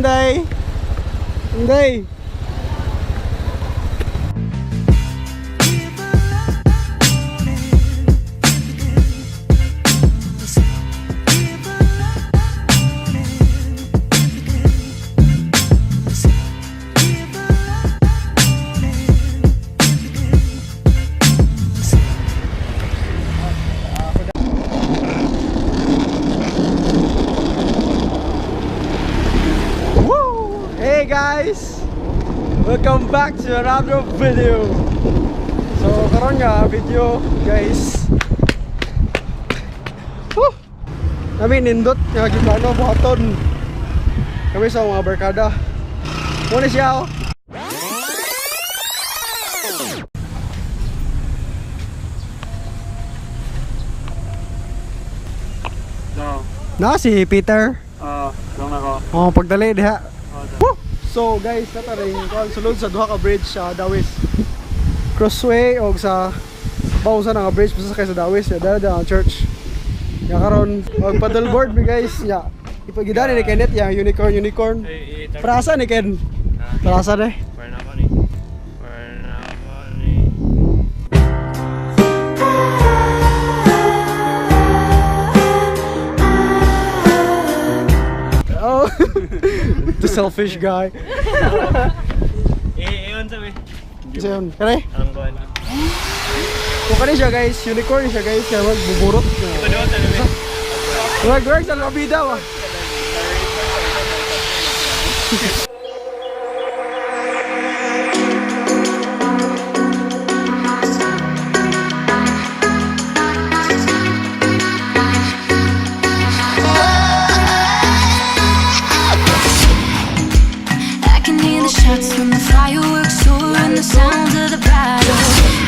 Inday! Inday! Woo! Hey guys! Welcome back to another video. So karon nga video guys. Woo! Kami nindot nga giplano buhaton. Kami sa mga barkada. Muna siya oh. No. Na si Peter. Ah, lang ako. Oh, pagdali diha. Woo! So guys, nata rin kuan sulod sa duha ka bridge sa Dawis. Crossway og sa bawsa na nga bridge basta kay sa Dawis, ya dara ang church. Ya karon og paddleboard mi guys, ya. Ipagidani ni Kenneth yang unicorn unicorn. Eh, eh, Prasa ni Ken. Prasa ni. Burn ako ni. Burn ako ni. Oh. The selfish guy. Eh, ewan sabi. So yun, kare. Ang kuwan. Kung kani siya guys, unicorn siya guys, kaya magbuburot. Ito doon sa labi. Wag wag sa labida ba. I can hear the shots from the fireworks soar and the sounds of the battle.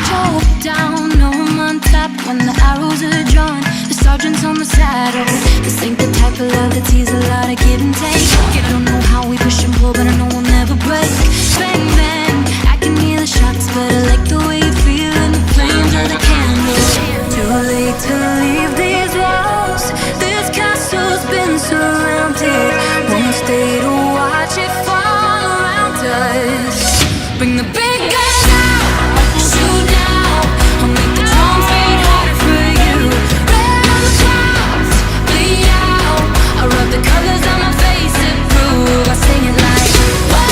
Choke down, no, I'm on top when the arrows are drawn. The sergeant's on the saddle. This ain't the type of love that sees a lot of give and take. I don't know how we push and pull, but I know we'll never break. Bang bang, I can hear the shots, but I like the way you feel in the flames of the candles. Too late to leave these walls. This castle's been surrounded. Won't stay to watch it fall around us. Bring the big guns out, shoot now. I'll make the drums beat harder for you. Red on the clouds, bleed out. I rub the colors on my face to prove I sing it like. Whoa.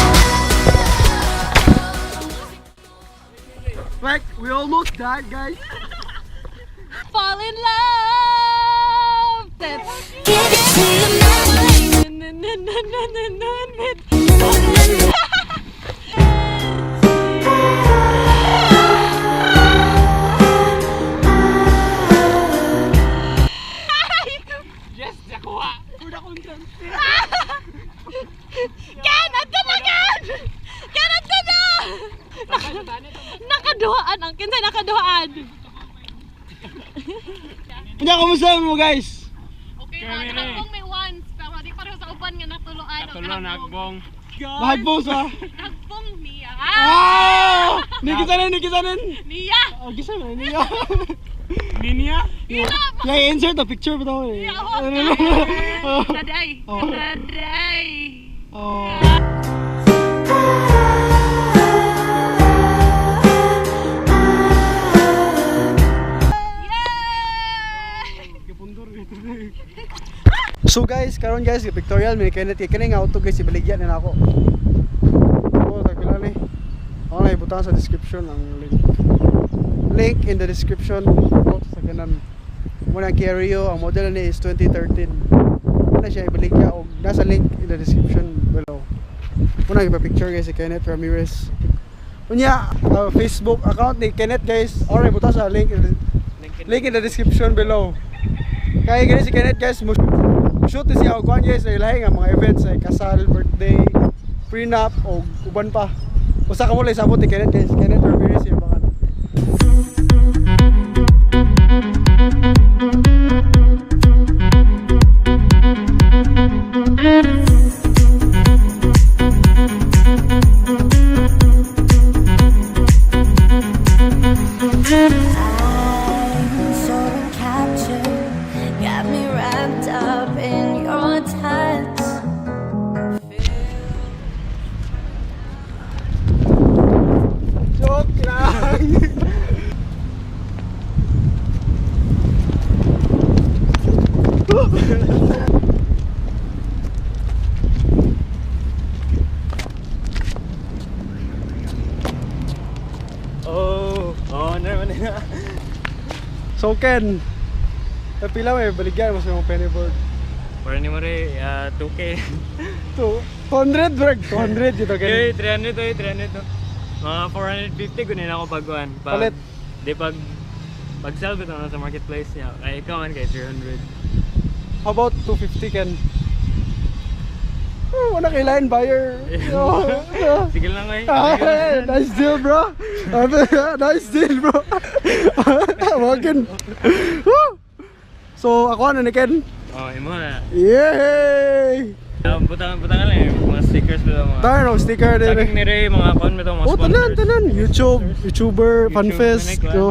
Like we almost died guys. Fall in love! That's Give it to you, na na na na na na na. Yes, nakuha. Ken! Adto na, Ken! Ken, adto na! Nakaduhaan ang kinsay nakaduhaan. Kanya kumusta mo guys? Okay ra, nakagbong may once, pero di pareho sa uban nga natuloan. Katulo nagbong. Nahagbong sa. Nagbong niya. Ah! Nikisanin, nikisanin. Niya! Oh, gisa na niya. Ninya? Yeah, insert the picture ba daw eh. Oh, Daday. Oh. Daday. Oh. Yay! So guys, karon guys, pictorial mi Kenneth kay kini nga auto guys ibaligya na nako. Oh, tagpila ni. Ako na ibutang sa description ang link. Link in the description po sa kanan. Muna ang Kia Rio, ang model ni is 2013. Muna siya ibaligya og nasa link in the description below. Muna ipa-picture guys si Kenneth Ramirez. Unya, Facebook account ni Kenneth guys. Or ibutang sa link in the description below. Kaya gani si Kenneth guys, mo shoot ni siya og kuan guys, ay lahi nga mga events ay kasal, birthday, prenup o uban pa. Usa ka mo lang sabot ni Kenneth guys, Kenneth Ramirez yung pangalan. I'm so captured, got me wrapped up in your touch. Owner man nila. So Ken, pila may baligyan mo sa imong penny board? Para ni mo rin, 2K. 200 brag, 200 dito Ken. Yoy, 300 oy, 300 to. Mga 450 kunin ako pag kuan. Pag, Palit. Di pag sell ko na sa marketplace niya. Ay ikaw man kay 300. How about 250 Ken? Oh, wala kay line buyer. Oh, yeah. Sige lang ay. Ah, nice deal, bro. Nice deal, bro. Walking. Woo! So, ako ano ni Ken? Oh, imo na. Yay! Butang butang lang eh, mga stickers ba mga. Tayo no, sticker din. Saging ni Ray, mga kuan ba mga Oh, tanan, sponsors. tanan. YouTube, YouTuber, YouTube, Funfest. manik, So,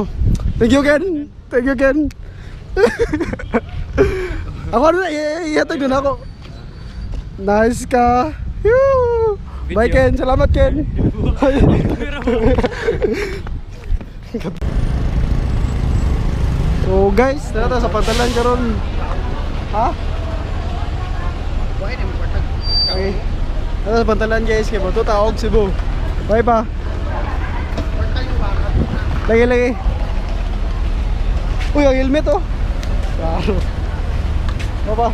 thank you, Ken. Thank you, Ken. Ako ano na, ihatag din ako. Nice ka. Yoo! Bye, Video. Ken. Salamat, Ken. So, guys, tara ta sa pantalan karon. Ha? Okay. Tara sa pantalan, guys. Kay Bato Taog, Cebu. Bye pa. Lagi, lagi. Uy, ang helmet oh. Claro. Baba.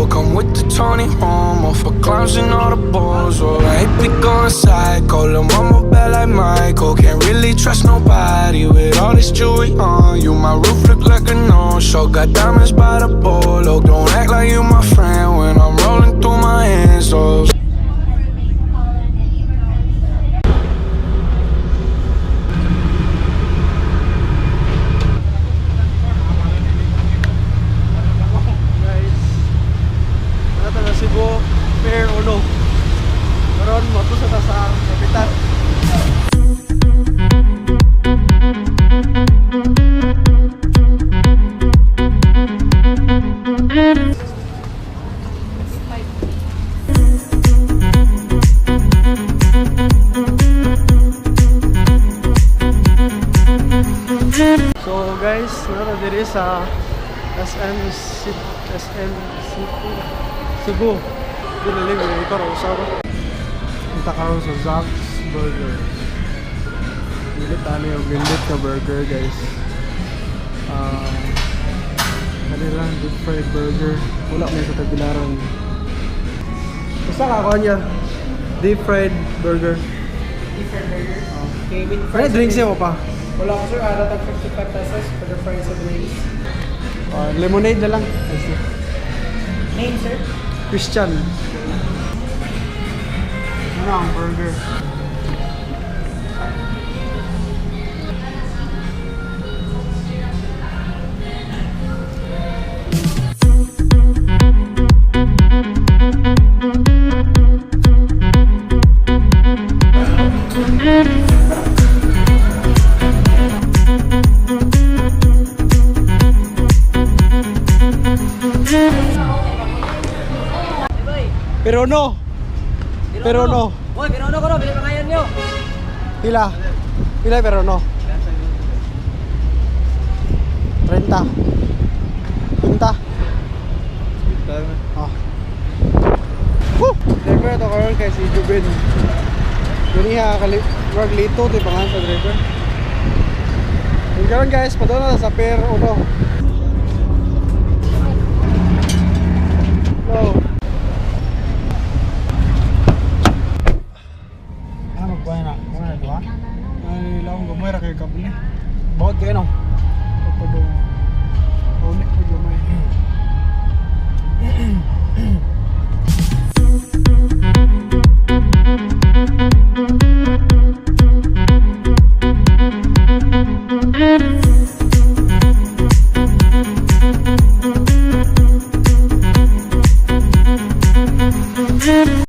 Come with the Tony Homo for clowns and all the balls. Oh, I ain't be going psycho. Lil' mama bad like Michael. Can't really trust nobody with all this jewelry on you. My roof look like a no-show. Got diamonds by the bolo. Don't act like you my friend when I'm rolling through my hands. Oh. Guys, nata na Cebu Fair Uno. Karon mo sa ta sa kapitan. So guys, nara diri sa SM SM City Cebu. Dili libre ito ra usa ra. Punta karon sa Zack's Burger. Dili tani og lindot ka burger guys. Ah, kanila deep fried burger. Wala may sa Tagbilaran. Basta ka ako niya. Deep fried burger. Deep fried burger. Okay, with Ano fries. drinks niya mo pa? Wala ko sir, tag 55 pesos for the fries and drinks. Ah, lemonade na lang. Ayos na. Name sir? Christian. Ano ang burger? Pero no. Pero no. Hoy, pero no ko no, bili pa ngayon nyo. Pila? Pila pero no? 30. 30. Oh. Woo! Driver to karon kay si Jubin. Ganiha kali rag lito ti pangan sa driver. Yung karon guys, padung na sa Pier Uno. No.